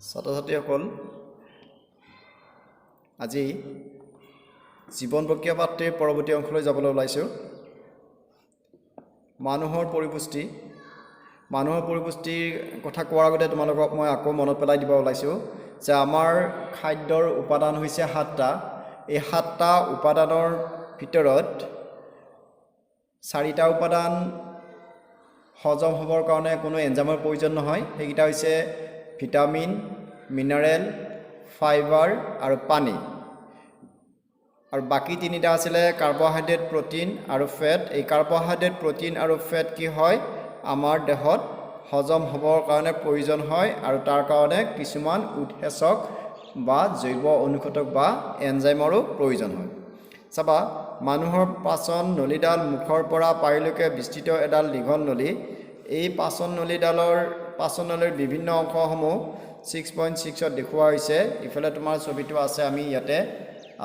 ছাত্ৰ ছাত্ৰীসকল, আজি জীৱন প্ৰক্ৰিয়া পাঠটিৰ পৰৱৰ্তী অংশলৈ যাবলৈ ওলাইছোঁ। মানুহৰ পৰিপুষ্টি। মানুহৰ পৰিপুষ্টিৰ কথা কোৱাৰ আগতে তোমালোকক মই আকৌ মনত পেলাই দিব ওলাইছোঁ যে আমাৰ খাদ্যৰ উপাদান হৈছে সাতটা। এই সাতটা উপাদানৰ ভিতৰত চাৰিটা উপাদান হজম হ'বৰ কাৰণে কোনো এনজাইমৰ প্ৰয়োজন নহয়। সেইকেইটা হৈছে ভিটামিন, মিনাৰেল, ফাইবাৰ আৰু পানী। আৰু বাকী তিনিটা আছিলে কাৰ্বহাইড্ৰেট, প্ৰ'টিন আৰু ফেট। এই কাৰ্বহাইড্ৰেট, প্ৰ'টিন আৰু ফেট কি হয়, আমাৰ দেহত হজম হ'বৰ কাৰণে প্ৰয়োজন হয় আৰু তাৰ কাৰণে কিছুমান উৎসেচক বা জৈৱ অনুঘটক বা এনজাইমৰো প্ৰয়োজন হয়। চাবা, মানুহৰ পাচন নলীডাল মুখৰ পৰা পায়ুলৈকে বিস্তৃত এডাল দীঘল নলী। এই পাচন নলীৰ বিভিন্ন অংশসমূহ 6.6ত দেখুওৱা হৈছে। ইফালে তোমাৰ ছবিটো আছে, আমি ইয়াতে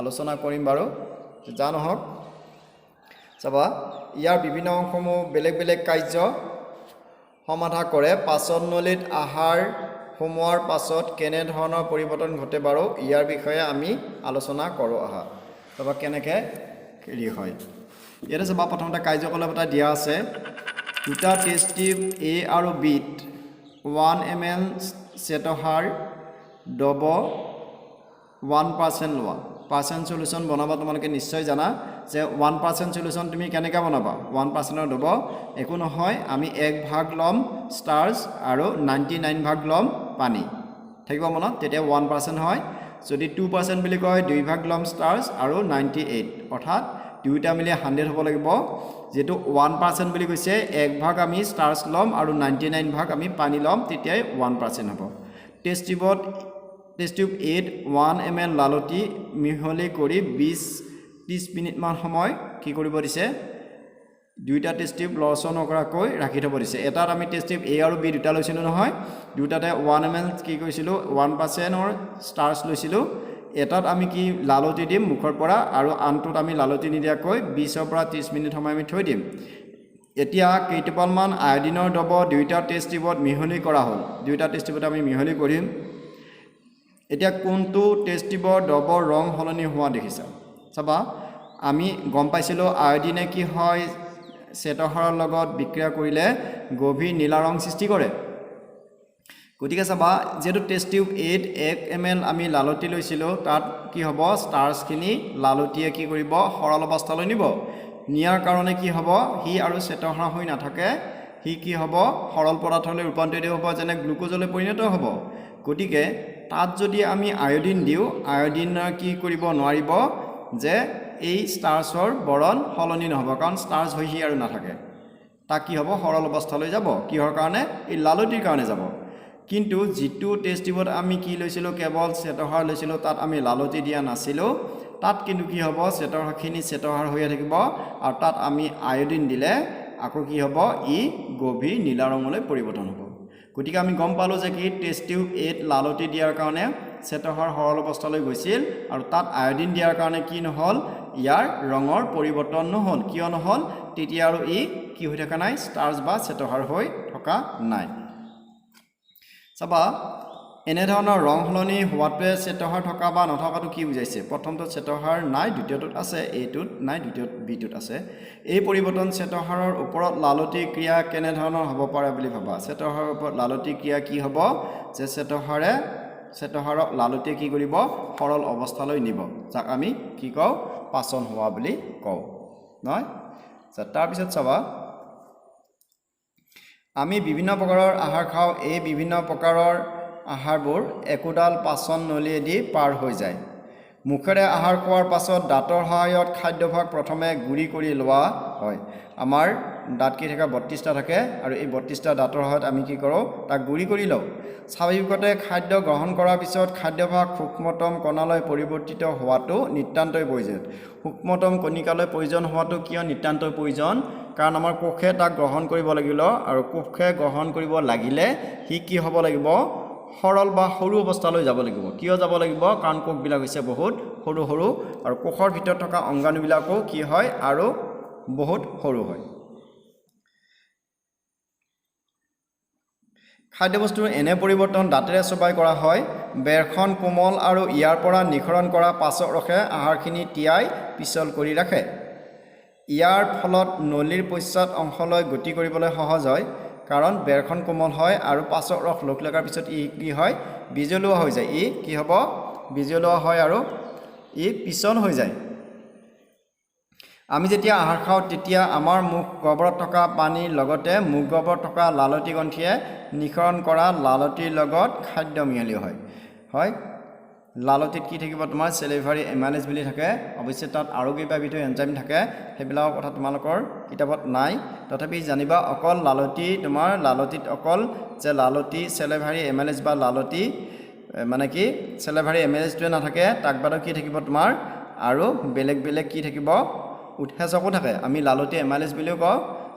আলোচনা কৰিম বাৰু, যা নহওক। চাবা, ইয়াৰ বিভিন্ন অংশসমূহ বেলেগ বেলেগ কাৰ্য সমাধা কৰে। পাচন নলীত আহাৰ সোমোৱাৰ পাছত কেনেধৰণৰ পৰিৱৰ্তন ঘটে বাৰু ইয়াৰ বিষয়ে আমি আলোচনা কৰোঁ আহা। চাবা কেনেকৈ হেৰি হয়। ইয়াতে চাবা, প্ৰথমতে কাৰ্যকলাপ এটা দিয়া আছে। দুটা টেষ্ট টিউব এ আৰু বিত 1 ml শ্বেতসাৰ দ্ৰৱ 1% লোৱা। পাৰ্চেণ্ট চলিউশ্যন বনাব তোমালোকে নিশ্চয় জানা যে 1% চলিউশ্যন তুমি কেনেকৈ বনাবা। 1%ৰ দ্ৰৱ একো নহয়, আমি এক ভাগ ল'ম ষ্টাৰ্চ আৰু 99 ভাগ ল'ম পানী, থাকিব মনত, তেতিয়া 1% হয়। যদি 2% বুলি কয়, দুই ভাগ ল'ম ষ্টাৰ্চ আৰু 98, অৰ্থাৎ দুয়োটা মিলি 100 হ'ব লাগিব। যিহেতু 1% বুলি কৈছে, এক ভাগ আমি ষ্টাৰ্চ ল'ম আৰু 99 ভাগ আমি পানী ল'ম, তেতিয়াই 1% হ'ব। টেষ্ট টিউব এইত 1 ml লালতি মিহলি কৰি 20-30 মিনিটমান সময় কি কৰিব দিছে, দুয়োটা টেষ্ট টিউব লৰচৰ নকৰাকৈ ৰাখি থ'ব দিছে। এটাত আমি টেষ্ট টিউব এ আৰু বি দুটা লৈছিলোঁ নহয়, দুটাতে 1 ml কি কৰিছিলোঁ, 1%ৰ ষ্টাৰ্চ লৈছিলোঁ। এটাত আমি কি লালতি দিম মুখৰ পৰা আৰু আনটোত আমি লালতি নিদিয়াকৈ 20ৰ পৰা 30 মিনিট সময় আমি থৈ দিম। এতিয়া কেইটোপালমান আয়ডিনৰ দ্ৰৱ দুয়োটা টেষ্ট টিউবত মিহলি কৰা হ'ল। দুয়োটা টেষ্ট টিউবত আমি মিহলি কৰিম। এতিয়া কোনটো টেষ্ট টিউবৰ দ্ৰৱৰ ৰং সলনি হোৱা দেখিছা? চাবা, আমি গম পাইছিলোঁ আয়ডিনে কি হয়, শ্বেতসাৰৰ লগত বিক্ৰিয়া কৰিলে গভীৰ নীলা ৰং সৃষ্টি কৰে। গতিকে চাবা, যিহেতু টেষ্ট টিউব এইত 1 ml আমি লালতি লৈছিলোঁ, তাত কি হ'ব, ষ্টাৰ্চখিনি লালতিয়ে কি কৰিব, সৰল অৱস্থালৈ নিব। নিয়াৰ কাৰণে কি হ'ব, সি আৰু শ্বেতসাৰ হৈ নাথাকে, সি কি হ'ব, সৰল পদাৰ্থলৈ ৰূপান্তৰিত হ'ব, যেনে গ্লুক'জলৈ পৰিণত হ'ব। গতিকে তাত যদি আমি আয়ডিন দিওঁ, আয়ডিনৰ কি কৰিব নোৱাৰিব যে এই ষ্টাৰ্চৰ বৰণ সলনি নহ'ব, কাৰণ ষ্টাৰ্চ হৈ সি আৰু নাথাকে। তাক কি হ'ব, সৰল অৱস্থালৈ যাব। কিহৰ কাৰণে? এই লালতিৰ কাৰণে যাব। কিন্তু যিটো টেষ্ট টিউবত আমি কি লৈছিলোঁ, কেৱল শ্বেতসাৰ লৈছিলোঁ, তাত আমি লালতি দিয়া নাছিলোঁ, তাত কিন্তু কি হ'ব, শ্বেতসাৰখিনি শ্বেতসাৰ হৈয়ে থাকিব আৰু তাত আমি আয়ডিন দিলে আকৌ কি হ'ব, ই গভীৰ নীলা ৰঙলৈ পৰিৱৰ্তন হ'ব। গতিকে আমি গম পালোঁ যে কি টেষ্ট টিউব এইত লালতি দিয়াৰ কাৰণে শ্বেতসাৰ সৰল অৱস্থালৈ গৈছিল আৰু তাত আয়ডিন দিয়াৰ কাৰণে কি নহ'ল, ইয়াৰ ৰঙৰ পৰিৱৰ্তন নহ'ল। কিয় নহ'ল? তেতিয়া আৰু ই কি হৈ থকা নাই, ষ্টাৰ্চ বা শ্বেতসাৰ হৈ থকা নাই। চাবা, এনেধৰণৰ ৰং সলনি হোৱাটোৱে শ্বেতসাৰ থকা বা নথকাটো কি বুজাইছে? প্ৰথমটোত শ্বেতসাৰ নাই, দ্বিতীয়টোত আছে, এইটোত নাই, দ্বিতীয়ত বিটোত আছে। এই পৰিৱৰ্তন শ্বেতসাৰৰ ওপৰত লালতি ক্ৰিয়া কেনেধৰণৰ হ'ব পাৰে বুলি ভাবা? শ্বেতসাৰৰ ওপৰত লালতি ক্ৰিয়া কি হ'ব যে শ্বেতসাৰক লালতিয়ে কি কৰিব, সৰল অৱস্থালৈ নিব, যাক আমি কি কওঁ, পাচন হোৱা বুলি কওঁ, নহয়? তাৰপিছত চাবা, আমি বিভিন্ন প্ৰকাৰৰ আহাৰ খাওঁ। এই বিভিন্ন প্ৰকাৰৰ আহাৰবোৰ একোডাল পাচন নলীয়েদি পাৰ হৈ যায়। মুখেৰে আহাৰ খোৱাৰ পাছত দাঁতৰ সহায়ত খাদ্যভাগ প্ৰথমে গুড়ি কৰি লোৱা হয়। আমাৰ দাঁত কি থাকে, 32টা থাকে আৰু এই 32টা দাঁতৰ সহায়ত আমি কি কৰোঁ, তাক গুড়ি কৰি লওঁ। স্বাভাৱিকতে খাদ্য গ্ৰহণ কৰাৰ পিছত খাদ্যভাগ সূক্ষ্মতম কণালৈ পৰিৱৰ্তিত হোৱাটো নিতান্তই প্ৰয়োজন। সূক্ষ্মতম কণিকালৈ প্ৰয়োজন হোৱাটো কিয় নিতান্তই প্ৰয়োজন? কাৰণ আমাৰ কোষে তাক গ্ৰহণ কৰিব লাগিব আৰু কোষে গ্ৰহণ কৰিব লাগিলে সি কি হ'ব লাগিব, সৰল বা সৰু অৱস্থালৈ যাব লাগিব। কিয় যাব লাগিব? কাৰণ কোষবিলাক হৈছে বহুত সৰু সৰু আৰু কোষৰ ভিতৰত থকা অংগাণুবিলাকো কি হয় আৰু বহুত সৰু হয়। খাদ্যবস্তুৰ এনে পৰিৱৰ্তন দাঁতেৰে চোবাই কৰা হয়। বেৰখন কোমল আৰু ইয়াৰ পৰা নিঃসৰণ কৰা পাচক ৰসে আহাৰখিনি তিয়াই পিছল কৰি ৰাখে। ইয়াৰ ফলত নলীৰ পশ্চাৎ অংশলৈ গতি কৰিবলৈ সহজ হয়, কাৰণ বেৰখন কোমল হয় আৰু পাচক ৰস লগ লগাৰ পিছত ই কি হয়? বিজলুৱা হৈ যায়। ই কি হ'ব? বিজলুৱা হয় আৰু ই পিছল হৈ যায়। আমি যেতিয়া আহাৰ খাওঁ, তেতিয়া আমাৰ মুখ গহ্বৰত থকা পানীৰ লগতে মুখ গহ্বৰত থকা লালটি গ্ৰন্থিয়ে নিঃসৰণ কৰা লালটিৰ লগত খাদ্য মিহলি হয়। হয়, লালটিত কি থাকিব? তোমাৰ চেলিভাৰী এমাইলেজ বুলি থাকে। অৱশ্যে তাত আৰু কেইবাবিধো এনজাইম থাকে, সেইবিলাকৰ কথা তোমালোকৰ কিতাপত নাই। তথাপি জানিবা, অকল লালটি, তোমাৰ লালটিত অকল যে লালটি চেলেভাৰী এমাইলেজ বা লালটি মানে কি চেলেভাৰী এমাইলেজটোৱে নাথাকে, তাক বাদেও কি থাকিব তোমাৰ? আৰু বেলেগ বেলেগ কি থাকিব? উৎসেচকো থাকে। আমি লালটি এমাইলেজ বুলিও কওঁ।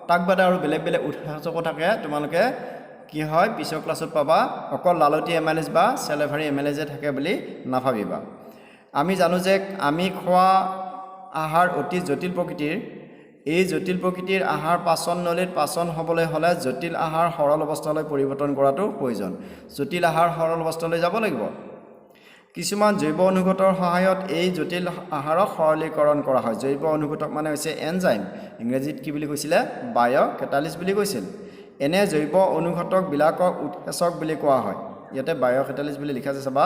তাক বাদে আৰু বেলেগ বেলেগ উৎসেচকো থাকে। তোমালোকে কি হয় পিছৰ ক্লাছত পাবা। অকল লালটি এমাইলেজ বা চেলেভাৰী এমাইলেজে থাকে বুলি নাভাবিবা। আমি জানো যে আমি খোৱা আহাৰ অতি জটিল প্ৰকৃতিৰ। এই জটিল প্ৰকৃতিৰ আহাৰ পাচন নলীত পাচন হ'বলৈ হ'লে জটিল আহাৰ সৰল অৱস্থালৈ পৰিৱৰ্তন কৰাটো প্ৰয়োজন। জটিল আহাৰ সৰল অৱস্থালৈ যাব লাগিব। কিছুমান জৈৱ অনুঘটকৰ সহায়ত এই জটিল আহাৰক সৰলীকৰণ কৰা হয়। জৈৱ অনুঘটক মানে হৈছে এনজাইম। ইংৰাজীত কি বুলি কৈছিলে? বায়' কেটালিষ্ট বুলি কৈছিল। এনে জৈৱ অনুঘটকবিলাকক উৎসেচক বুলি কোৱা হয়। ইয়াতে বায়' কেটালিষ্ট বুলি লিখা আছে, চাবা।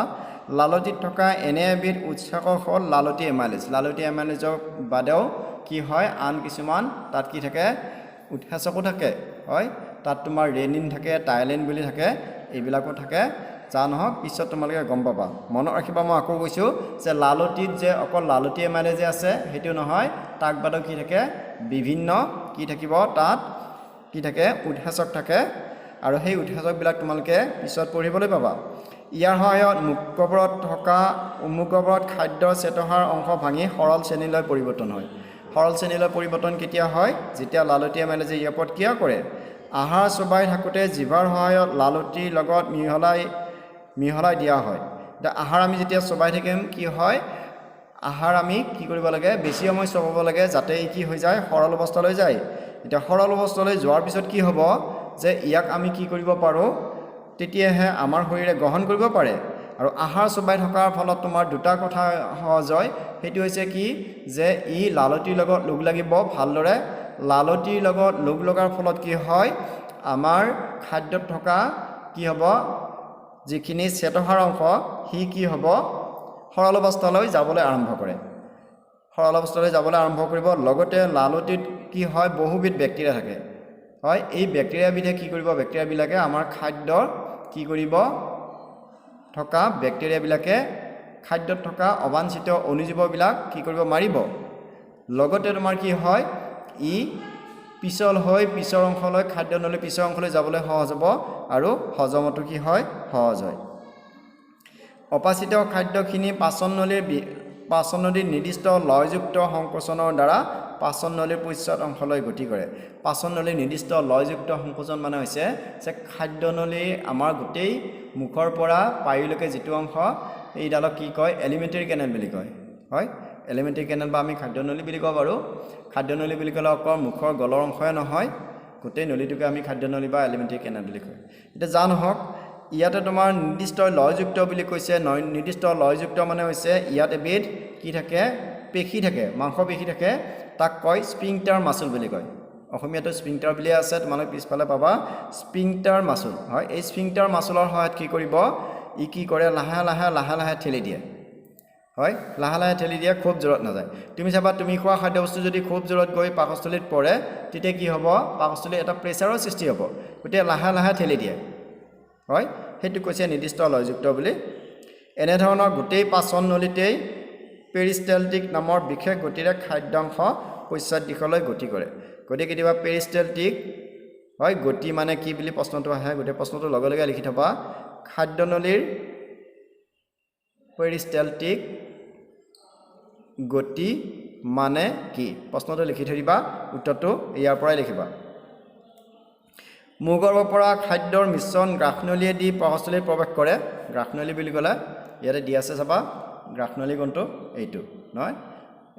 লালটিত থকা এনে এবিধ উৎসেচক হ'ল লালটি এমাইলেজ। লালটি এমাইলেজৰ বাদেও কি হয়? আন কিছুমান তাত কি থাকে? উৎসেচকো থাকে। হয়, তাত তোমাৰ ৰেনিন থাকে, টাইলিন বুলি থাকে, এইবিলাকো থাকে। যা নহওক, পিছত তোমালোকে গম পাবা। মনত ৰাখিবা, মই আকৌ কৈছোঁ যে লালটিত যে অকল লালটি এমাইলেজে আছে সেইটো নহয়। তাক বাদেও কি থাকে? বিভিন্ন কি থাকিব তাত? কি থাকে? উৎসেচক থাকে আৰু সেই উৎসেচকবিলাক তোমালোকে পিছত পঢ়িবলৈ পাবা। ইয়াৰ সহায়ত মুখগহ্বৰত খাদ্যৰ শ্বেতসাৰ অংশ ভাঙি সৰল শ্ৰেণীলৈ পৰিৱৰ্তন হয়। সৰল শ্ৰেণীলৈ পৰিৱৰ্তন কেতিয়া হয়? যেতিয়া লালটি এমাইলেজে ইয়াৰ ওপৰত ক্ৰিয়া কৰে। আহাৰ চোবাই থাকোঁতে জিভাৰ সহায়ত লালটিৰ লগত মিহলাই মিহলাই দিয়া হয়। এতিয়া আহাৰ আমি যেতিয়া চোবাই থাকিম, কি হয়? আহাৰ আমি কি কৰিব লাগে? বেছি সময় চোবাব লাগে, যাতে ই কি হৈ যায়? সৰল অৱস্থালৈ যায়। এতিয়া সৰল অৱস্থালৈ যোৱাৰ পিছত কি হ'ব যে ইয়াক আমি কি কৰিব পাৰোঁ, তেতিয়াহে আমাৰ শৰীৰে গ্ৰহণ কৰিব পাৰে। আৰু আহাৰ চোবাই থকাৰ ফলত তোমাৰ দুটা কথা সহজ হয়। সেইটো হৈছে কি যে ই লালটিৰ লগত লগ লাগিব ভালদৰে। লালটিৰ লগত লগ লগাৰ ফলত কি হয়? আমাৰ খাদ্যত থকা কি হ'ব? যিখিনি শ্বেতসাৰ অংশ, সি কি হ'ব? সৰল অৱস্থালৈ যাবলৈ আৰম্ভ কৰে। সৰল অৱস্থালৈ যাবলৈ আৰম্ভ কৰিব। লগতে লালটিত কি হয়? বহুবিধ বেক্টেৰিয়া থাকে। হয়, এই বেক্টেৰিয়াবিধে কি কৰিব? বেক্টেৰিয়াবিলাকে আমাৰ খাদ্যৰ কি কৰিব? থকা বেক্টেৰিয়াবিলাকে খাদ্যত থকা অবাঞ্ছিত অণুজীৱবিলাক কি কৰিব? মাৰিব। লগতে তোমাৰ কি হয়? ই পিছল হৈ পিছৰ অংশলৈ, খাদ্য নলীৰ পিছৰ অংশলৈ যাবলৈ সহজ হ'ব আৰু হজমতো কি হয়? সহজ হয়। অপাচিত খাদ্যখিনি পাচন নলীৰ নিৰ্দিষ্ট লয়যুক্ত সংকোচনৰ দ্বাৰা পাচন নলীৰ পশ্চাৎ অংশলৈ গতি কৰে। পাচন নলীৰ নিৰ্দিষ্ট লয়যুক্ত সংকোচন মানে হৈছে যে খাদ্যনলীৰ আমাৰ গোটেই মুখৰ পৰা পায়ুলৈকে যিটো অংশ, এইডালক কি কয়? এলিমেণ্টেৰী কেনেল বুলি কয়। হয়, এলিমেণ্টেৰী কেনেল বা আমি খাদ্যনলী বুলি কওঁ বাৰু। খাদ্যনলী বুলি ক'লে অকল মুখৰ গলৰ অংশই নহয়, গোটেই নলীটোকে আমি খাদ্যনলী বা এলিমেণ্টেৰী কেনেল বুলি কয়। এতিয়া যা নহওক, ইয়াতে তোমাৰ নিৰ্দিষ্ট লয়যুক্ত বুলি কৈছে। নিৰ্দিষ্ট লয়যুক্ত মানে হৈছে ইয়াত এবিধ কি থাকে? পেশী থাকে, মাংসপেশী থাকে। তাক কয় স্পিংটাৰ মাচুল বুলি কয়। অসমীয়াটো স্পিংটাৰ বুলিয়ে আছে, তোমালোকে পিছফালে পাবা স্পিংটাৰ মাচুল। হয়, এই স্পিংটাৰ মাচুলৰ সহায়ত কি কৰিব? ই কি কৰে? লাহে লাহে লাহে লাহে ঠেলি দিয়ে। হয়, লাহে লাহে ঠেলি দিয়ে, খুব জোৰত নাযায়। তুমি চাবা, তুমি খোৱা খাদ্যবস্তু যদি খুব জোৰত গৈ পাকস্থলীত পৰে, তেতিয়া কি হ'ব? পাকস্থলীত এটা প্ৰেছাৰৰ সৃষ্টি হ'ব। গতিকে লাহে লাহে ঠেলি দিয়ে। হয়, সেইটো কৈছে নিৰ্দিষ্ট লয়যুক্ত বুলি। এনেধৰণৰ গোটেই পাচন নলীতেই পেৰিষ্টেলটিক নামৰ বিশেষ গতিৰে খাদ্যাংশ পশ্চাৎ দিশলৈ গতি কৰে। গতিকে কেতিয়াবা পেৰিষ্টেলটিক হয় গতি মানে কি বুলি প্ৰশ্নটো আহে। গোটেই প্ৰশ্নটো লগে লগে লিখি থবা, খাদ্যনলীৰ পেৰিষ্টেলটিক গতি মানে কি? প্ৰশ্নটো লিখি থৈ দিবা, উত্তৰটো ইয়াৰ পৰাই লিখিবা। মুখগহ্বৰৰ পৰা খাদ্যৰ মিশ্ৰণ গ্ৰাসনলীয়েদি পাকস্থলীত প্ৰৱেশ কৰে। গ্ৰাসনলী বুলি ক'লে ইয়াতে দি আছে, চাবা। গ্ৰাসনলী কোনটো? এইটো নহয়,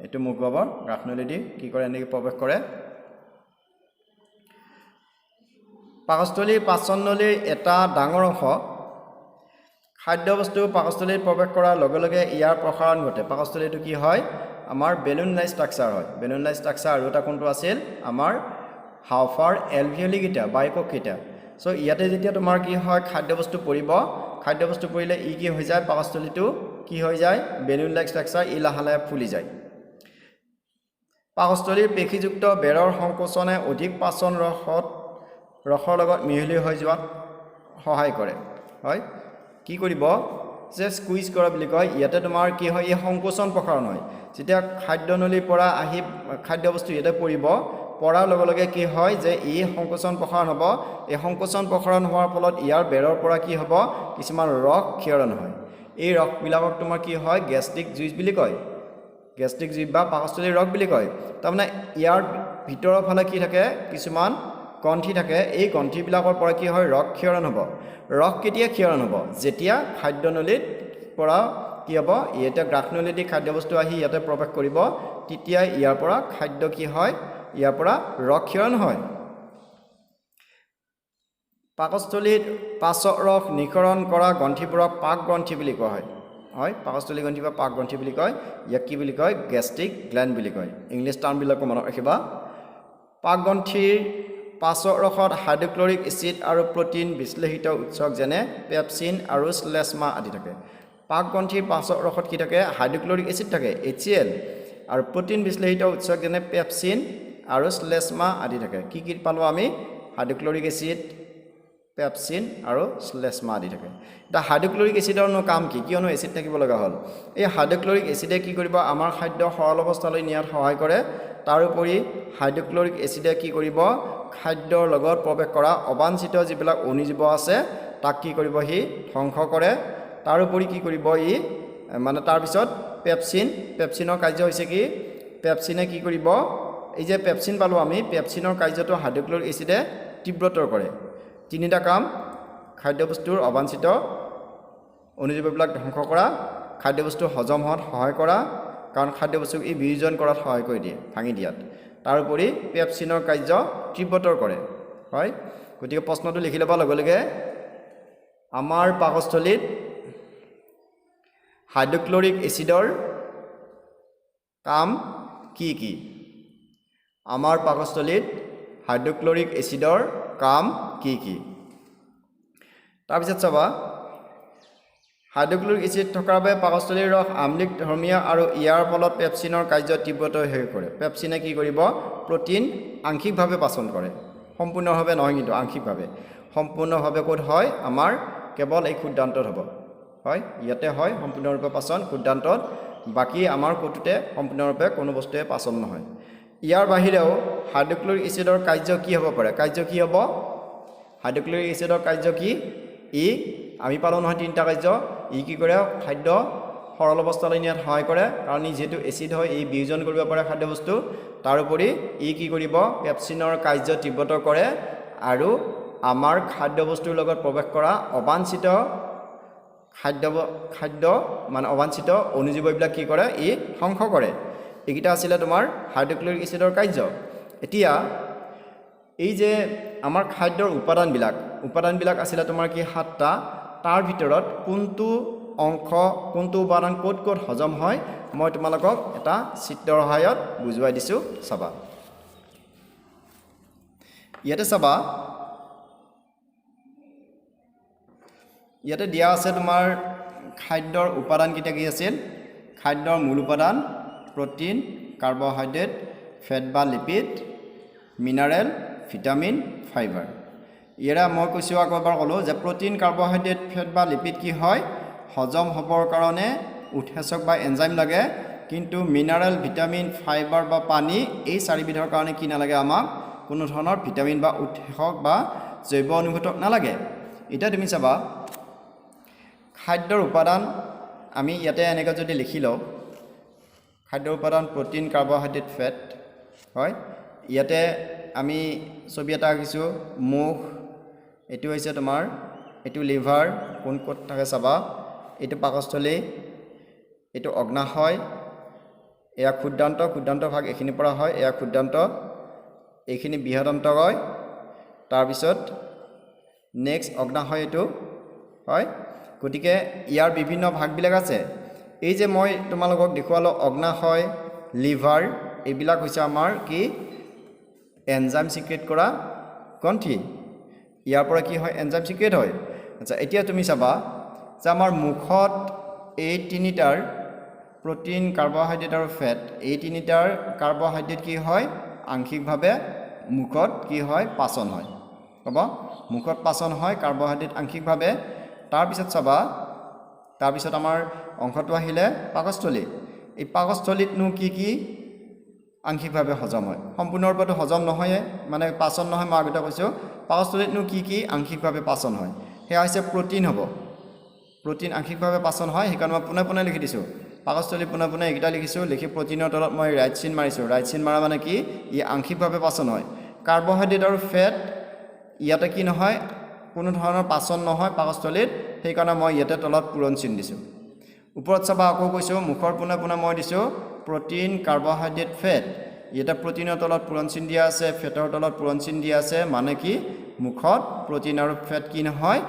এইটো মুখগহ্বৰ। গ্ৰাসনলী দি কি কৰে? এনেকৈ প্ৰৱেশ কৰে। পাকস্থলীৰ পাচননলীৰ এটা ডাঙৰ অংশ। খাদ্যবস্তু পাকস্থলীত প্ৰৱেশ কৰাৰ লগে লগে ইয়াৰ প্ৰসাৰণ ঘটে। পাকস্থলীটো কি হয়? আমাৰ বেলুন লাইক ষ্ট্ৰাকচাৰ হয়, বেলুন লাইক ষ্ট্ৰাকচাৰ। আৰু এটা কোনটো আছিল? আমাৰ হাওফাৰ এলভিঅলিকেইটা বা একককেইটা। চ' ইয়াতে যেতিয়া তোমাৰ কি হয়, খাদ্যবস্তু পৰিব, খাদ্যবস্তু পৰিলে ই কি হৈ যায়? পাকস্থলীটো কি হৈ যায়? বেলুন লাইক ষ্ট্ৰাকচাৰ, ই লাহে লাহে ফুলি যায়। পাকস্থলীৰ পেশীযুক্ত বেৰৰ সংকোচনে অধিক পাচন ৰসৰ লগত মিহলি হৈ যোৱাত সহায় কৰে। হয়, কি কৰিব যে স্কুইজ কৰা বুলি কয়। ইয়াতে তোমাৰ কি হয়? এই সংকোচন প্ৰসাৰণ হয়। যেতিয়া খাদ্যনলীৰ পৰা আহি খাদ্যবস্তু ইয়াতে পৰিব, পৰাৰ লগে লগে কি হয় যে ই সংকোচন প্ৰসাৰণ হ'ব। এই সংকোচন প্ৰসাৰণ হোৱাৰ ফলত ইয়াৰ বেৰৰ পৰা কি হ'ব? কিছুমান ৰস ক্ষৰণ হয়। এই ৰসবিলাকক তোমাৰ কি হয়? গেষ্ট্ৰিক জুইচ বুলি কয়, গেষ্ট্ৰিক জুইচ বা পাকস্থলীৰ ৰস বুলি কয়। তাৰমানে ইয়াৰ ভিতৰৰ ফালে কি থাকে? কিছুমান গ্ৰন্থি থাকে। এই গ্ৰন্থিবিলাকৰ পৰা কি হয়? ৰস ক্ষৰণ হ'ব। ৰস কেতিয়া ক্ষৰণ হ'ব? যেতিয়া খাদ্যনলীত পৰা কি হ'ব, ইয়াতে গ্ৰাসনলীদি খাদ্যবস্তু আহি ইয়াতে প্ৰৱেশ কৰিব, তেতিয়া ইয়াৰ পৰা খাদ্য কি হয়? ইয়াৰ পৰা ৰস ক্ষৰণ হয়। পাকস্থলীত পাচক ৰস নিঃসৰণ কৰা গ্ৰন্থিবোৰক পাক গ্ৰন্থি বুলি কোৱা হয়। হয়, পাকস্থলী গ্ৰন্থি বা পাক গ্ৰন্থি বুলি কয়। ইয়াক কি বুলি কয়? গেষ্ট্ৰিক গ্লেণ্ড বুলি কয়। ইংলিছ টাৰ্মবিলাকো মনত ৰাখিবা। পাক গ্ৰন্থিৰ পাচক ৰসত হাইড্ৰক্লৰিক এচিড আৰু প্ৰ'টিন বিশ্লেষিত উৎসক যেনে পেপচিন আৰু শ্লেষ্মা আদি থাকে। পাক গ্ৰন্থিৰ পাচক ৰসত কি থাকে? হাইড্ৰক্লৰিক এচিড থাকে, HCl, আৰু প্ৰ'টিন বিশ্লেষিত উৎসক যেনে পেপচিন আৰু শ্লেষ্মা আদি থাকে। কি কি পালোঁ আমি? হাইড্ৰক্লৰিক এচিড, পেপচিন আৰু শ্লেষ্মা আদি থাকে। এতিয়া হাইড্ৰক্লৰিক এচিডৰনো কাম কি? কিয়নো এচিড থাকিব লগা হ'ল? এই হাইড্ৰক্লৰিক এচিডে কি কৰিব? আমাৰ খাদ্য সৰল অৱস্থালৈ নিয়াত সহায় কৰে। তাৰোপৰি হাইড্ৰক্লৰিক এচিডে কি কৰিব? খাদ্যৰ লগত প্ৰৱেশ কৰা অবাঞ্ছিত যিবিলাক অণুজীৱ আছে, তাক কি কৰিব? সি ধ্বংস কৰে। তাৰোপৰি কি কৰিব ই? মানে তাৰপিছত পেপচিন, পেপচিনৰ কাৰ্য হৈছে কি? পেপচিনে কি কৰিব? এই যে পেপচিন পালোঁ আমি, পেপচিনৰ কাৰ্যটো হাইড্ৰক্লৰিক এচিডে তীব্ৰতৰ কৰে। তিনিটা কাম: খাদ্যবস্তুৰ অবাঞ্ছিত অণুজীৱবিলাক ধ্বংস কৰা, খাদ্যবস্তু হজম হোৱাত সহায় কৰা, কাৰণ খাদ্যবস্তুক ই বিয়োজন কৰাত সহায় কৰি দিয়ে, ভাঙি দিয়াত। তাৰোপৰি পেপচিনৰ কাৰ্য তীব্ৰতৰ কৰে। হয়, গতিকে প্ৰশ্নটো লিখি ল'বা লগে লগে। আমাৰ পাকস্থলীত হাইড্ৰক্লৰিক এচিডৰ কাম কি কি? আমাৰ পাকস্থলীত হাইড্ৰক্লৰিক এচিডৰ কাম কি কি? তাৰপিছত চাবা, হাইড্ৰক্লৰিক এচিড থকাৰ বাবে পাকস্থলীৰ ৰস আম্লিক ধৰ্মীয় আৰু ইয়াৰ ফলত পেপচিনৰ কাৰ্য তীব্ৰতৰ হৈ পৰে। পেপচিনে কি কৰিব? প্ৰ'টিন আংশিকভাৱে পাচন কৰে, সম্পূৰ্ণভাৱে নহয় কিন্তু আংশিকভাৱে। সম্পূৰ্ণভাৱে ক'ত হয়? আমাৰ কেৱল এই ক্ষুদ্ৰান্তত হ'ব। হয়, ইয়াতে হয় সম্পূৰ্ণৰূপে পাচন, ক্ষুদ্ৰান্তত। বাকী আমাৰ ক'তোতে সম্পূৰ্ণৰূপে কোনো বস্তুৱে পাচন নহয়। ইয়াৰ বাহিৰেও হাইড্ৰক্লৰিক এচিডৰ কাৰ্য কি হ'ব পাৰে? কাৰ্য কি হ'ব? হাইড্ৰক্লৰিক এচিডৰ কাৰ্য কি? ই আমি পালোঁ নহয় তিনিটা কাৰ্য। ই কি কৰে? খাদ্য সৰল অৱস্থালৈ নিয়াত সহায় কৰে, কাৰণ ই যিহেতু এচিড হয়, ই বিয়োজন কৰিব পাৰে খাদ্যবস্তু। তাৰোপৰি ই কি কৰিব? পেপচিনৰ কাৰ্য তীব্ৰতৰ কৰে আৰু আমাৰ খাদ্যবস্তুৰ লগত প্ৰৱেশ কৰা অবাঞ্ছিত খাদ্য খাদ্য মানে অবাঞ্ছিত অণুজীৱবিলাক কি কৰে? ই ধ্বংস কৰে। এইকেইটা আছিলে তোমাৰ হাইড্ৰক্লৰিক এচিডৰ কাৰ্য। এতিয়া এই যে আমাৰ খাদ্যৰ উপাদানবিলাক আছিলে তোমাৰ কি সাতটা, তাৰ ভিতৰত কোনটো অংশ, কোনটো উপাদান ক'ত ক'ত হজম হয়, মই তোমালোকক এটা চিত্ৰৰ সহায়ত বুজুৱাই দিছোঁ, চাবা। ইয়াতে চাবা, ইয়াতে দিয়া আছে তোমাৰ খাদ্যৰ উপাদানকেইটা কি আছিল। খাদ্যৰ মূল উপাদান প্ৰ'টিন, কাৰ্বহাইড্ৰেট, ফেট বা লিপিড, মিনাৰেল, ভিটামিন, ফাইবাৰ। ইয়াৰে মই কৈছোঁ, আকৌ এবাৰ ক'লোঁ যে প্ৰ'টিন, কাৰ্বহাইড্ৰেট, ফেট বা লিপিড কি হয়? হজম হ'বৰ কাৰণে উৎসেচক বা এনজাইম লাগে। কিন্তু মিনাৰেল, ভিটামিন, ফাইবাৰ বা পানী, এই চাৰিবিধৰ কাৰণে কি নালাগে আমাক? কোনো ধৰণৰ ভিটামিন বা উৎসেচক বা জৈৱ অনুঘটক নালাগে। এতিয়া তুমি চাবা, খাদ্যৰ উপাদান আমি ইয়াতে এনেকৈ যদি লিখি লওঁ, খাদ্যৰ উপাদান প্ৰ'টিন, কাৰ্বহাইড্ৰেট, ফেট হয়। ইয়াতে আমি ছবি এটা আঁকিছোঁ, মুখ, এইটো হৈছে তোমাৰ, এইটো লিভাৰ, কোন ক'ত থাকে চাবা, এইটো পাকস্থলী, এইটো অগ্নাশয়, এয়া ক্ষুদ্ৰান্ত, ক্ষুদ্ৰান্ত ভাগ এইখিনিৰ পৰা হয়, এয়া ক্ষুদ্ৰান্ত, এইখিনি বৃহদন্ত হয়। তাৰপিছত নেক্সট অগ্নাশয় এইটো হয়। গতিকে ইয়াৰ বিভিন্ন ভাগবিলাক আছে। এই যে মই তোমালোকক দেখুৱালোঁ অগ্নাশয়, লিভাৰ, এইবিলাক হৈছে আমাৰ কি এনজাইম চিক্ৰেট কৰা গ্ৰন্থি। ইয়াৰ পৰা কি হয়, এনজাইম চিক্ৰেট হয়। আচ্ছা, এতিয়া তুমি চাবা যে আমাৰ মুখত এই তিনিটাৰ প্ৰ'টিন, কাৰ্বহাইড্ৰেট আৰু ফেট, এই তিনিটাৰ কাৰ্বহাইড্ৰেট কি হয়, আংশিকভাৱে মুখত কি হয়, পাচন হয়। হ'ব, মুখত পাচন হয় কাৰ্বহাইড্ৰেট আংশিকভাৱে। তাৰপিছত চাবা, তাৰপিছত আমাৰ অংশটো আহিলে পাকস্থলী। এই পাকস্থলীতনো কি কি আংশিকভাৱে হজম হয়? সম্পূৰ্ণৰূপেতো হজম নহয়ে, মানে পাচন নহয়, মই আগতে কৈছোঁ। পাকস্থলীতনো কি কি আংশিকভাৱে পাচন হয়? সেয়া হৈছে প্ৰ'টিন হ'ব। প্ৰ'টিন আংশিকভাৱে পাচন হয়, সেইকাৰণে মই পোনে পোনে লিখি দিছোঁ। পাকস্থলী পোনে পোনে এইকেইটা লিখিছোঁ, লিখি প্ৰ'টিনৰ তলত মই ৰাইট চিন মাৰিছোঁ। ৰাইট চিন মাৰা মানে কি, ই আংশিকভাৱে পাচন হয়। কাৰ্বহাইড্ৰেট আৰু ফেট ইয়াতে কি নহয়, কোনো ধৰণৰ পাচন নহয় পাকস্থলীত, সেইকাৰণে মই ইয়াতে তলত পূৰণ চিন দিছোঁ। ওপৰত চাবা আকৌ কৈছোঁ, মুখৰ পোনে পোনে মই দিছোঁ প্ৰ'টিন, কাৰ্বহাইড্ৰেট, ফেট। ইয়াতে প্ৰ'টিনৰ তলত পূৰণ চিন দিয়া আছে, ফেটৰ তলত পূৰণ চিন দিয়া আছে, মানে কি মুখত প্ৰ'টিন আৰু ফেট কি নহয়,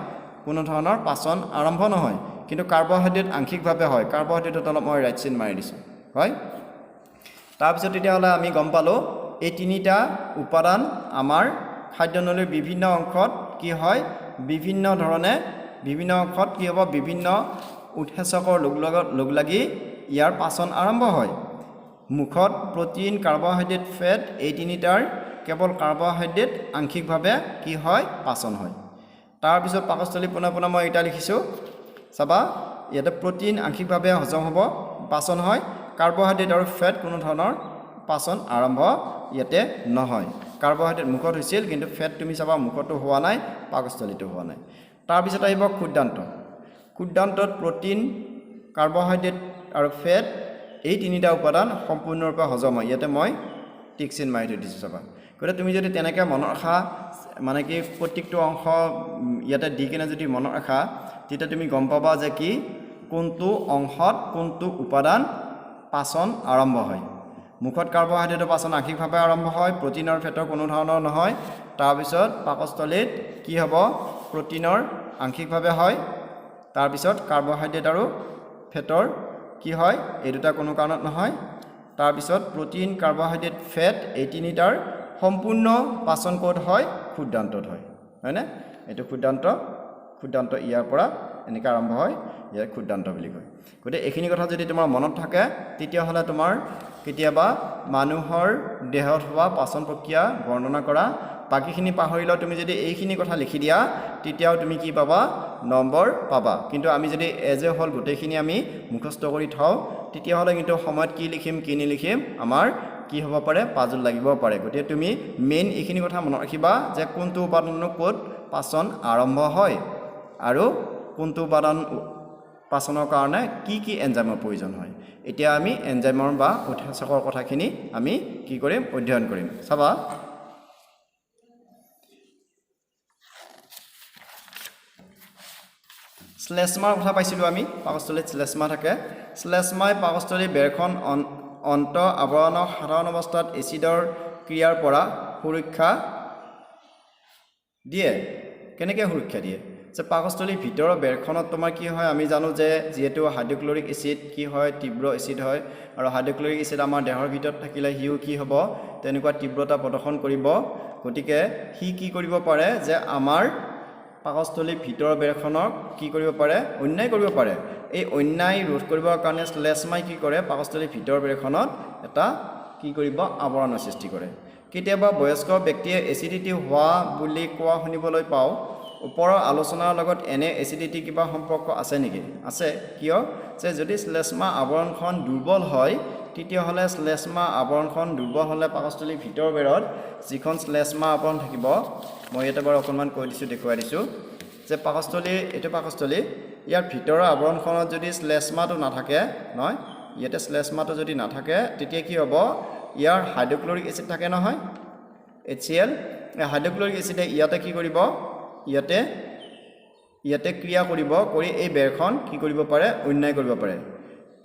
কোনো ধৰণৰ পাচন আৰম্ভ নহয়। কিন্তু কাৰ্বহাইড্ৰেট আংশিকভাৱে হয়, কাৰ্বহাইড্ৰেটৰ তলত মই ৰাইট চিন মাৰি দিছোঁ। হয়, তাৰপিছত তেতিয়াহ'লে আমি গম পালোঁ এই তিনিটা উপাদান আমাৰ খাদ্যনলীৰ বিভিন্ন অংশত কি হয়, বিভিন্ন ধৰণে বিভিন্ন অংশত কি হ'ব, বিভিন্ন উৎসেচকৰ লগ লাগি ইয়াৰ পাচন আৰম্ভ হয়। মুখত প্ৰ'টিন, কাৰ্বহাইড্ৰেট, ফেট এই তিনিটাৰ কেৱল কাৰ্বহাইড্ৰেট আংশিকভাৱে কি হয়, পাচন হয়। তাৰপিছত পাকস্থলী পোনে পোনে মই এটা লিখিছোঁ, চাবা ইয়াতে প্ৰ'টিন আংশিকভাৱে হজম হ'ব, পাচন হয়। কাৰ্বহাইড্ৰেট আৰু ফেট কোনো ধৰণৰ পাচন আৰম্ভ ইয়াতে নহয়। কাৰ্বহাইড্ৰেট মুখত হৈছিল, কিন্তু ফেট তুমি চাবা মুখতো হোৱা নাই, পাকস্থলীতো হোৱা নাই। তাৰপিছত আহিব ক্ষুদ্ৰান্ত। ক্ষুদ্ৰান্তত প্ৰ'টিন, কাৰ্বহাইড্ৰেট আৰু ফেট এই তিনিটা উপাদান সম্পূৰ্ণৰূপে হজম হয়। ইয়াতে মই টিক চিন মাৰি থৈ দিছোঁ, চাবা। গতিকে তুমি যদি তেনেকৈ মনত ৰাখা, মানে কি প্ৰত্যেকটো অংশ ইয়াতে দি কিনে যদি মনত ৰাখা, তেতিয়া তুমি গম পাবা যে কি কোনটো অংশত কোনটো উপাদান পাচন আৰম্ভ হয়। মুখত কাৰ্বহাইড্ৰেটৰ পাচন আংশিকভাৱে আৰম্ভ হয়, প্ৰ'টিন আৰু ফেটৰ কোনো ধৰণৰ নহয়। তাৰপিছত পাকস্থলীত কি হ'ব, প্ৰ'টিনৰ আংশিকভাৱে হয়, তাৰপিছত কাৰ্বহাইড্ৰেট আৰু ফেটৰ কি হয়, এই দুটা কোনো কাৰণত নহয়। তাৰপিছত প্ৰ'টিন, কাৰ্বহাইড্ৰেট, ফেট এই তিনিটাৰ সম্পূৰ্ণ পাচন ক'ত হয়, ক্ষুদ্ৰান্তত হয়, হয়নে? এইটো ক্ষুদ্ৰান্ত, ক্ষুদ্ৰান্ত ইয়াৰ পৰা এনেকৈ আৰম্ভ হয়, ইয়াক ক্ষুদ্ৰান্ত বুলি কয়। গতিকে এইখিনি কথা যদি তোমাৰ মনত থাকে, তেতিয়াহ'লে তোমাৰ কেতিয়াবা মানুহৰ দেহত হোৱা পাচন প্ৰক্ৰিয়া বৰ্ণনা কৰা, বাকীখিনি পাহৰিলেও তুমি যদি এইখিনি কথা লিখি দিয়া, তেতিয়াও তুমি কি পাবা, নম্বৰ পাবা। কিন্তু আমি যদি এজ এ হ'ল গোটেইখিনি আমি মুখস্থ কৰি থওঁ, তেতিয়াহ'লে কিন্তু সময়ত কি লিখিম কি নিলিখিম আমাৰ কি হ'ব পাৰে, পাজল লাগিব পাৰে। গতিকে তুমি মেইন এইখিনি কথা মনত ৰাখিবা যে কোনটো উপাদাননো ক'ত পাচন আৰম্ভ হয় আৰু কোনটো উপাদান পাচনৰ কাৰণে কি কি এনজাইমৰ প্ৰয়োজন হয়। এতিয়া আমি এনজাইমৰ বা উৎসেচকৰ কথাখিনি আমি কি কৰিম, অধ্যয়ন কৰিম। চাবা, শ্লেষ্মাৰ কথা পাইছিলোঁ আমি, পাকস্থলীত শ্লেষ্মা থাকে। শ্লেষ্মাই পাকস্থলীৰ বেৰখন অন্ত আৱৰণক সাধাৰণ অৱস্থাত এচিডৰ ক্ৰিয়াৰ পৰা সুৰক্ষা দিয়ে। কেনেকৈ সুৰক্ষা দিয়ে? যে পাকস্থলীৰ ভিতৰৰ বেৰখনত তোমাৰ কি হয়, আমি জানো যে যিহেতু হাইড্ৰক্লৰিক এচিড কি হয়, তীব্ৰ এচিড হয়, আৰু হাইড্ৰক্লৰিক এচিড আমাৰ দেহৰ ভিতৰত থাকিলে সিও কি হ'ব, তেনেকুৱা তীব্ৰতা প্ৰদৰ্শন কৰিব। গতিকে সি কি কৰিব পাৰে যে আমাৰ পাকস্থলীৰ ভিতৰৰ বেৰখনক কি কৰিব পাৰে, অন্যায় কৰিব পাৰে। এই অন্যায় ৰোধ কৰিবৰ কাৰণে শ্লেষ্মাই কি কৰে, পাকস্থলীৰ ভিতৰৰ বেৰখনত এটা কি কৰিব, আৱৰণৰ সৃষ্টি কৰে। কেতিয়াবা বয়স্ক ব্যক্তিয়ে এচিডিটি হোৱা বুলি কোৱা শুনিবলৈ পাওঁ। ওপৰৰ আলোচনাৰ লগত এনে এচিডিটি কিবা সম্পৰ্ক আছে নেকি? আছে। কিয়? যে যদি শ্লেষ্মা আৱৰণখন দুৰ্বল হয়, তেতিয়াহ'লে শ্লেষ্মা আৱৰণখন দুৰ্বল হ'লে পাকস্থলীৰ ভিতৰৰ বেৰত যিখন শ্লেষ্মা আৱৰণ থাকিব, মই ইয়াতে বাৰু অকণমান কৈ দিছোঁ, দেখুৱাই দিছোঁ যে পাকস্থলী, এইটো পাকস্থলী, ইয়াৰ ভিতৰৰ আৱৰণখনত যদি শ্লেষ্মাটো নাথাকে, নহয়, ইয়াতে শ্লেষ্মাটো যদি নাথাকে, তেতিয়া কি হ'ব, ইয়াৰ হাইড্ৰক্লৰিক এচিড থাকে নহয়, HCl, এই হাইড্ৰক্লৰিক এচিডে ইয়াতে কি কৰিব, ইয়াতে ইয়াতে ক্ৰিয়া কৰিব, কৰি এই বেৰখন কি কৰিব পাৰে, অন্যায় কৰিব পাৰে।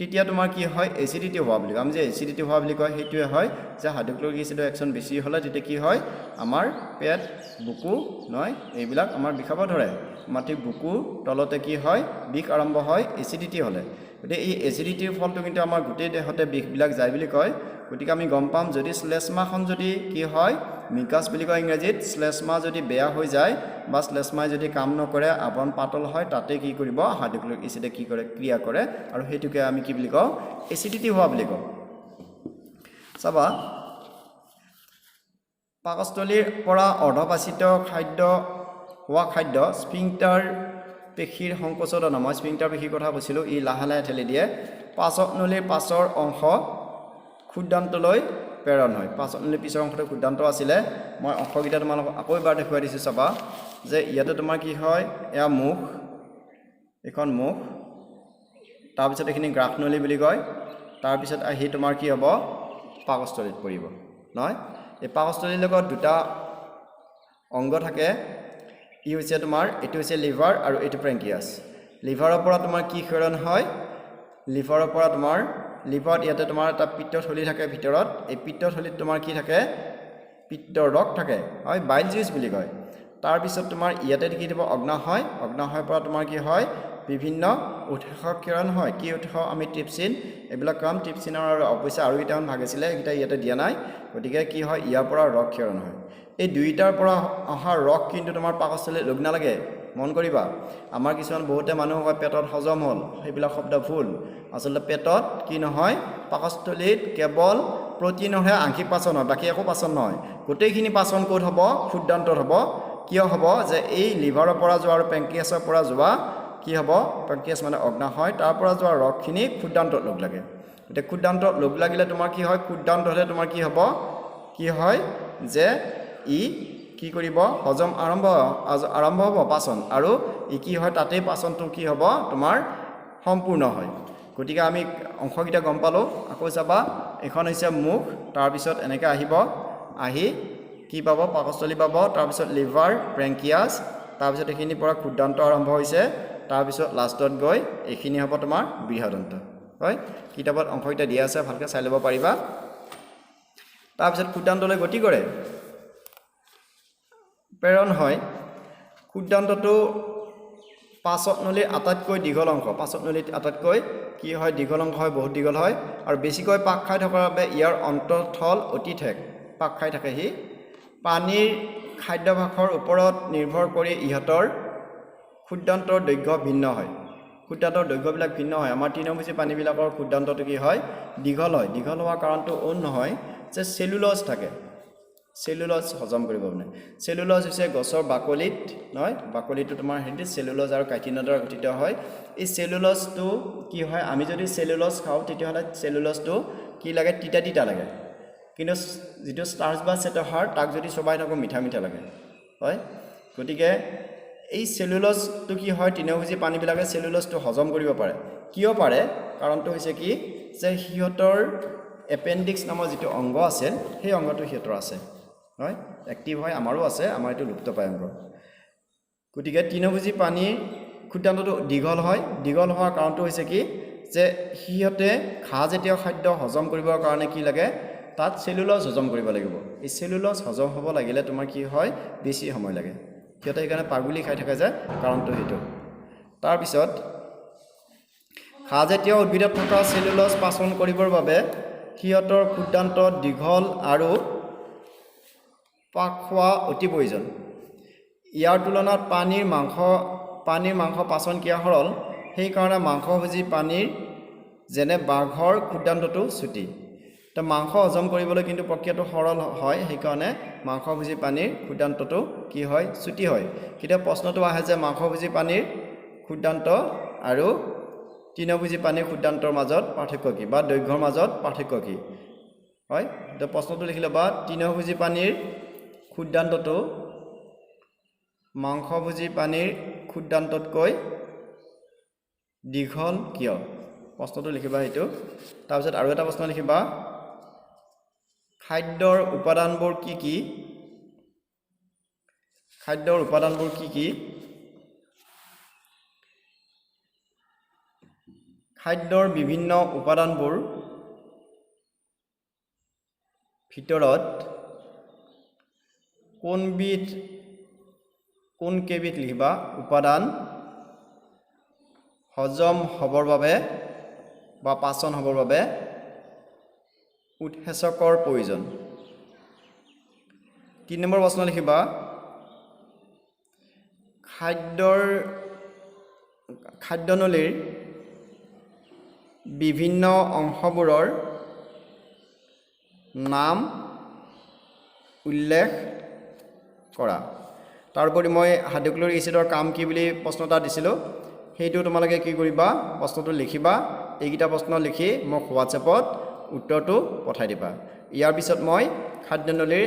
তেতিয়া তোমাৰ কি হয়, এচিডিটি হোৱা বুলি কয়। আমি যে এচিডিটি হোৱা বুলি কয় সেইটোৱে হয় যে হাইড্ৰক্লৰিক এচিডৰ একশ্যন বেছি হ'লে তেতিয়া কি হয়, আমাৰ পেট, বুকু নহয় এইবিলাক আমাৰ বিষাব ধৰে। মাটি বুকুৰ তলতে কি হয়, বিষ আৰম্ভ হয় এচিডিটি হ'লে। গতিকে এই এচিডিটিৰ ফলটো কিন্তু আমাৰ গোটেই দেহতে বিষবিলাক যায় বুলি কয়। গতিকে আমি গম পাম যদি শ্লেষ্মাখন যদি কি হয়, মিউকাছ বুলি কয় ইংৰাজীত, শ্লেষ্মা যদি বেয়া হৈ যায় বা শ্লেষ্মাই যদি কাম নকৰে, আৱৰণ পাতল হয়, তাতে কি কৰিব, হাইড্ৰক্লৰিক এচিডে কি কৰে, ক্ৰিয়া কৰে, আৰু সেইটোকে আমি কি বুলি কওঁ, এচিডিটি হোৱা বুলি কওঁ। চাবা, পাকস্থলীৰ পৰা অৰ্ধপাচিত খাদ্য হোৱা খাদ্য স্ফিংটাৰ পেশীৰ সংকোচত, মই স্ফিংটাৰ পেশীৰ কথা কৈছিলোঁ, ই লাহে লাহে ঠেলি দিয়ে। পাচক নলীৰ পাছৰ অংশ ক্ষুদ্ৰান্তলৈ প্ৰেৰণ হয়। পাচক নলীৰ পিছৰ অংশটো ক্ষুদ্ৰান্ত আছিলে। মই অংশকেইটা তোমালোকক আকৌ এবাৰ দেখুৱাই দিছোঁ। চাবা যে ইয়াতে তোমাৰ কি হয়, এয়া মুখ, এইখন মুখ, তাৰপিছত এইখিনি গ্ৰাসনলী বুলি কয়, তাৰপিছত আহি তোমাৰ কি হ'ব, পাকস্থলীত পৰিব নহয়। এই পাকস্থলীৰ লগত দুটা অংগ থাকে, ই হৈছে তোমাৰ, এইটো হৈছে লিভাৰ আৰু এইটো পেংক্ৰিয়াছ। লিভাৰৰ পৰা তোমাৰ কি ক্ষৰণ হয়, লিভাৰৰ পৰা তোমাৰ লিভাৰত ইয়াতে তোমাৰ এটা পিত্তথলী থাকে ভিতৰত, এই পিত্তথলীত তোমাৰ কি থাকে, পিত্তৰ ৰস থাকে, হয়, বাইল জুইচ বুলি কয়। তাৰপিছত তোমাৰ ইয়াতে কি দিব, অগ্নাশয়, অগ্নাশয়ৰ পৰা তোমাৰ কি হয়, বিভিন্ন উৎসেচক ক্ষৰণ হয়। কি উৎস, আমি ট্ৰিপচিন এইবিলাক কাম, ট্ৰিপচিনৰ আৰু অৱশ্যে আৰু কেইটামান ভাগ আছিলে, সেইকেইটা ইয়াতে দিয়া নাই। গতিকে কি হয়, ইয়াৰ পৰা ৰস ক্ষৰণ হয়। এই দুইটাৰ পৰা অহা ৰস কিন্তু তোমাৰ পাকস্থলীত লগ নালাগে। মন কৰিবা, আমাৰ কিছুমান বহুতে মানুহ কয় পেটত হজম হ'ল, সেইবিলাক শব্দ ভুল। আচলতে পেটত কি নহয়, পাকস্থলীত কেৱল প্ৰটিনৰহে আংশিক পাচন হয়, বাকী একো পাচন নহয়। গোটেইখিনি পাচন ক'ত হ'ব, ক্ষুদ্ৰান্তত হ'ব। কিয় হ'ব, যে এই লিভাৰৰ পৰা যোৱা আৰু পেংক্ৰিয়াছৰ পৰা যোৱা কি হ'ব, পেংক্ৰিয়াছ মানে অগ্নাশয়, তাৰ পৰা যোৱা ৰসখিনি ক্ষুদ্ৰান্তত লগ লাগে। গতিকে ক্ষুদ্ৰান্তত লগ লাগিলে তোমাৰ কি হয়, ক্ষুদ্ৰান্ততহে তোমাৰ কি হ'ব, কি হয় যে ই কি কৰিব, হজম আৰম্ভ হ'ব পাচন, আৰু ই কি হয়, তাতেই পাচনটো কি হ'ব তোমাৰ সম্পূৰ্ণ হয়। গতিকে আমি অংশকেইটা গম পালোঁ। আকৌ চাবা, এইখন হৈছে মুখ, তাৰপিছত এনেকৈ আহিব, আহি কি পাব, পাকস্থলী পাব, তাৰপিছত লিভাৰ, পেংক্ৰিয়াছ, তাৰপিছত এইখিনিৰ পৰা ক্ষুদ্ৰান্ত আৰম্ভ হৈছে, তাৰপিছত লাষ্টত গৈ এইখিনি হ'ব তোমাৰ বৃহদন্ত। হয়, কিতাপত অংশকেইটা দিয়া আছে, ভালকৈ চাই ল'ব পাৰিবা। তাৰপিছত ক্ষুদ্ৰান্তলৈ গতি কৰে, প্ৰেৰণ হয়। ক্ষুদ্ৰান্তটো পাচক নলীৰ আটাইতকৈ দীঘল অংশ। পাচক নলীত আটাইতকৈ কি হয়, দীঘল অংশ হয়, বহুত দীঘল হয়, আৰু বেছিকৈ পাক খাই থকাৰ বাবে ইয়াৰ অন্তঃথল অতি ঠেক, পাক খাই থাকে সি। পানীৰ খাদ্যাভ্যাসৰ ওপৰত নিৰ্ভৰ কৰি ইহঁতৰ ক্ষুদ্ৰান্তৰ দৈৰ্ঘ্য ভিন্ন হয়। ক্ষুদ্ৰান্তৰ দৈৰ্ঘ্যবিলাক ভিন্ন হয়। আমাৰ তৃণভোজী প্ৰাণীবিলাকৰ ক্ষুদ্ৰান্তটো কি হয়, দীঘল হয়। দীঘল হোৱাৰ কাৰণটো অইন নহয় যে চেলুলজ থাকে, চেলুলজ হজম কৰিব মানে। চেলুলজ হৈছে গছৰ বাকলিত নহয়, বাকলিটো তোমাৰ হেৰিত চেলুলজ আৰু কাইটিনৰ দ্বাৰা গঠিত হয়। এই চেলুলজটো কি হয়, আমি যদি চেলুলজ খাওঁ তেতিয়াহ'লে চেলুলজটো কি লাগে, তিতা তিতা লাগে, কিন্তু যিটো ষ্টাৰ্চ বা শ্বেতসাৰ তাক যদি চবাই থাকোঁ মিঠা মিঠা লাগে, হয়। গতিকে এই চেলুলজটো কি হয়, তৃণভোজী প্ৰাণীবিলাকে চেলুলজটো হজম কৰিব পাৰে। কিয় পাৰে, কাৰণটো হৈছে কি যে সিহঁতৰ এপেণ্ডিক্স নামৰ যিটো অংগ আছিল সেই অংগটো সিহঁতৰ আছে, হয়, এক্টিভ হয়, আমাৰো আছে, আমাৰ এইটো লুপ্তপ্ৰায় অংগ। গতিকে তৃণভোজী প্ৰাণীৰ ক্ষুদ্ৰান্তটো দীঘল হয়। দীঘল হোৱাৰ কাৰণটো হৈছে কি যে সিহঁতে ঘাঁহজাতীয় খাদ্য হজম কৰিবৰ কাৰণে কি লাগে, তাত চেলুলজ হজম কৰিব লাগিব। এই চেলুলজ হজম হ'ব লাগিলে তোমাৰ কি হয়, বেছি সময় লাগে। সিহঁতে সেইকাৰণে পাগুলি খাই থাকে যে, কাৰণটো সেইটো। তাৰপিছত ঘাঁহজাতীয় উদ্ভিদত থকা চেলুলজ পাচন কৰিবৰ বাবে সিহঁতৰ ক্ষুদ্ৰান্ত দীঘল আৰু পাক খোৱা অতি প্ৰয়োজন। ইয়াৰ তুলনাত পানীৰ মাংস পাচন ক্ৰিয়া সৰল, সেইকাৰণে মাংসভোজী প্ৰাণীৰ যেনে বাঘৰ ক্ষুদ্ৰান্তটো চুটি। তো মাংস হজম কৰিবলৈ কিন্তু প্ৰক্ৰিয়াটো সৰল হয়, সেইকাৰণে মাংসভোজী প্ৰাণীৰ ক্ষুদ্ৰান্তটো কি হয়, চুটি হয়। কেতিয়া প্ৰশ্নটো আহে যে মাংসভোজী প্ৰাণীৰ ক্ষুদ্ৰান্ত আৰু তৃণভোজী প্ৰাণীৰ ক্ষুদ্ৰান্তৰ মাজত পাৰ্থক্য কি বা দৈৰ্ঘ্যৰ মাজত পাৰ্থক্য কি হয়। তো প্ৰশ্নটো লিখি ল'বা, তৃণভোজী প্ৰাণীৰ ক্ষুদ্ৰান্তটো মাংসভোজী প্ৰাণীৰ ক্ষুদ্ৰান্ততকৈ দীঘল কিয়, প্ৰশ্নটো লিখিবা সেইটো। তাৰপিছত আৰু এটা প্ৰশ্ন লিখিবা, খাদ্যৰ উপাদানবোৰ কি কি, খাদ্যৰ উপাদানবোৰ কি কি, খাদ্যৰ বিভিন্ন উপাদানবোৰ ভিতৰত কোনবিধ, কোনকেইবিধ লিখিবা, উপাদান হজম হ'বৰ বাবে বা পাচন হ'বৰ বাবে উৎসেচকৰ প্ৰয়োজন? 3 নম্বৰ প্ৰশ্ন লিখিবা, খাদ্যনলীৰ বিভিন্ন অংশবোৰৰ নাম উল্লেখ কৰা। তাৰোপৰি মই হাইড্ৰক্লৰিক এচিডৰ কাম কি বুলি প্ৰশ্ন এটা দিছিলোঁ, সেইটো তোমালোকে কি কৰিবা, প্ৰশ্নটো লিখিবা। এইকেইটা প্ৰশ্ন লিখি মোক হোৱাটছএপত উত্তৰটো পঠাই দিবা। ইয়াৰ পিছত মই খাদ্যনলীৰ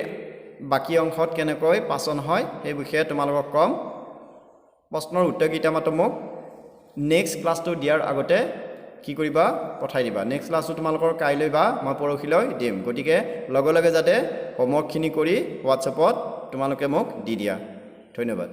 বাকী অংশত কেনেকৈ পাচন হয় সেই বিষয়ে তোমালোকক ক'ম। প্ৰশ্নৰ উত্তৰকেইটা মাত্ৰ মোক নেক্সট ক্লাছটো দিয়াৰ আগতে কি কৰিবা, পঠাই দিবা। নেক্সট ক্লাছটো তোমালোকৰ কাইলৈ বা মই পৰহিলৈ দিম, গতিকে লগে লগে যাতে হোমৱৰ্কখিনি কৰি হোৱাটছএপত তোমালোকে মোক দি দিয়া। ধন্যবাদ।